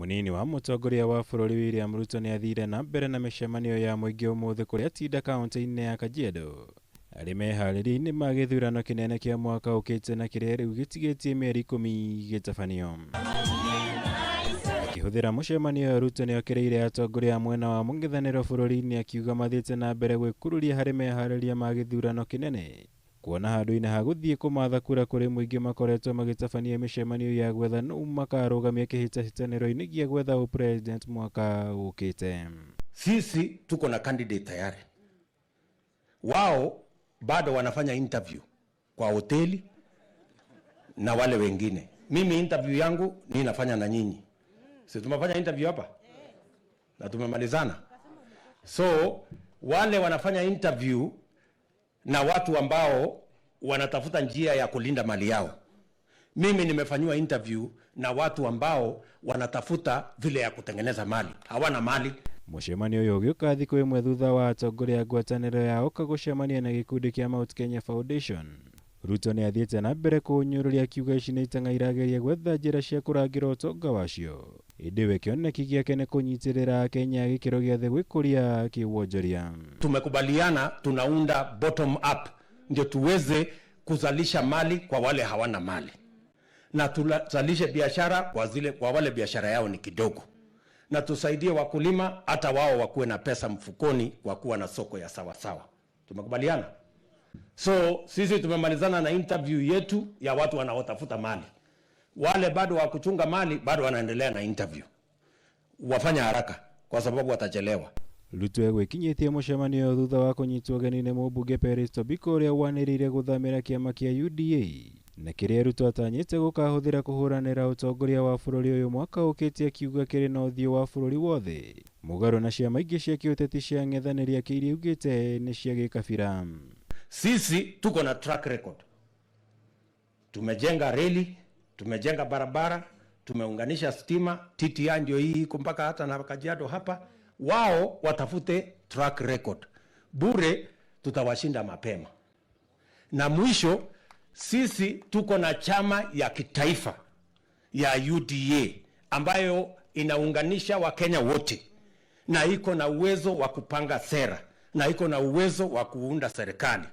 Mũnini wa mũtongoria wa bũrũri William Ruto nĩ athire na mbere na mĩcemanio ya mũingĩ ũmũthĩ kũrĩa tinda kaunti-inĩ ya Kajiado arĩ meharĩria-inĩ ma gĩthurano kĩnene kĩa mwaka ũkĩte na kĩrĩa rĩu gĩtigĩtie mĩeri 10 gĩtabanio. Akĩhũthĩra mũcemanio ũyũ Ruto nĩ okĩrĩire atongoria a mwena wa mũng'ethanĩro bũrũri-inĩ akiuga mathiĩte na mbere gwĩkururia harĩ meharĩria ma gĩthurano kĩnene kuona handũ-inĩ ha gũthiĩ kũmatha kura kũrĩ mũingĩ makoretwo magĩtabania mĩcemanio ya gwetha nũ makarũgamia kĩhĩtahĩtanĩro-inĩ gĩa gwetha ũpresident mwaka ũkĩte. Sisi tuko na candidate tayari, wao bado wanafanya interview kwa hoteli na wale wengine. Mimi interview yangu ninafanya na nyinyi, si tumefanya interview hapa na tumemalizana. So wale wanafanya interview na watu ambao wanatafuta njia ya kulinda mali yao. Mimi nimefanyiwa interview na watu ambao wanatafuta vile ya kutengeneza mali, hawana mali. Mũcemanio ũyũ ũgĩũka thikũ ĩmwe thutha wa atongoria a ngwatanĩro ya OKA gũcemania na gĩkundi kĩa Mount Kenya Foundation. Ruto nĩ athiĩte na mbere kũnyũrũria akiuga ici nĩ itang'a irageria gwetha njĩra cia kũrangĩra ũtonga wacio. Ĩndĩ we kĩoneki gĩake nĩ kũnyitĩrĩra Akenya a gĩkĩro gĩa thĩ gwĩkũria kĩwonjoria. Tumekubaliana tunaunda bottom up ndio tuweze kuzalisha mali kwa wale hawana mali na tuzalishe biashara kwa zile, kwa wale biashara yao ni kidogo, na tusaidie wakulima hata wao wakuwe na pesa mfukoni kwa kuwa na soko ya sawa sawa. Tumekubaliana. So sisi tumemalizana na interview yetu ya watu wanaotafuta mali. Wale bado wa kuchunga mali bado wanaendelea na interview. Wafanya haraka kwa sababu watachelewa. Ruto egwĩkinyĩtie mũcemanio thutha wa kũnyitwo ũgeni nĩ mũmbunge Peris Tobiko ũrĩa wanĩrĩire gũthamĩra kĩama kĩa UDA na kĩrĩa Ruto atanyĩte gũkahũthĩra kũhũranĩra ũtongoria wa bũrũri ũyũ mwaka ũkĩte akiuga kĩrĩ na ũthiũ wa bũrũri wothe mũgarũ na ciama ingĩ cia kĩũteti cia ng'ethanĩri akĩiria augĩte nĩ cia gĩkabira. Sisi tuko na track record. Tumejenga reli, tumejenga barabara, tumeunganisha stima, TTI ndio hii iko mpaka hata na Kajiado hapa. Wao watafute track record. Bure tutawashinda mapema. Na mwisho sisi tuko na chama ya kitaifa ya UDA ambayo inaunganisha Wakenya wote na iko na uwezo wa kupanga sera na iko na uwezo wa kuunda serikali.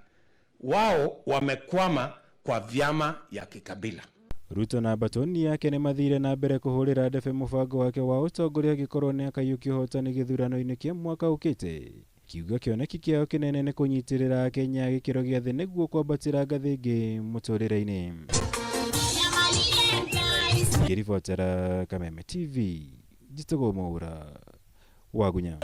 Wao wamekwama kwa vyama ya kikabila. Ruto na batoni yake nĩ mathire na mbere kũhũrĩra ndebe mũbango wake wa ũtongoria angĩkorwo nĩ akaiyũkia ũhotani gĩthurano-inĩ kĩa mwaka ũkĩte. Kiuga kĩoneki kĩao kĩnene nĩ kũnyitĩrĩra Akenya a gĩkĩro gĩa thĩ nĩguo kwambatĩra ngathĩ ĩngĩ mũtũrĩre-inĩ. Ngĩribotera Kameme TV, njĩtagwo Mwaura Wagunya.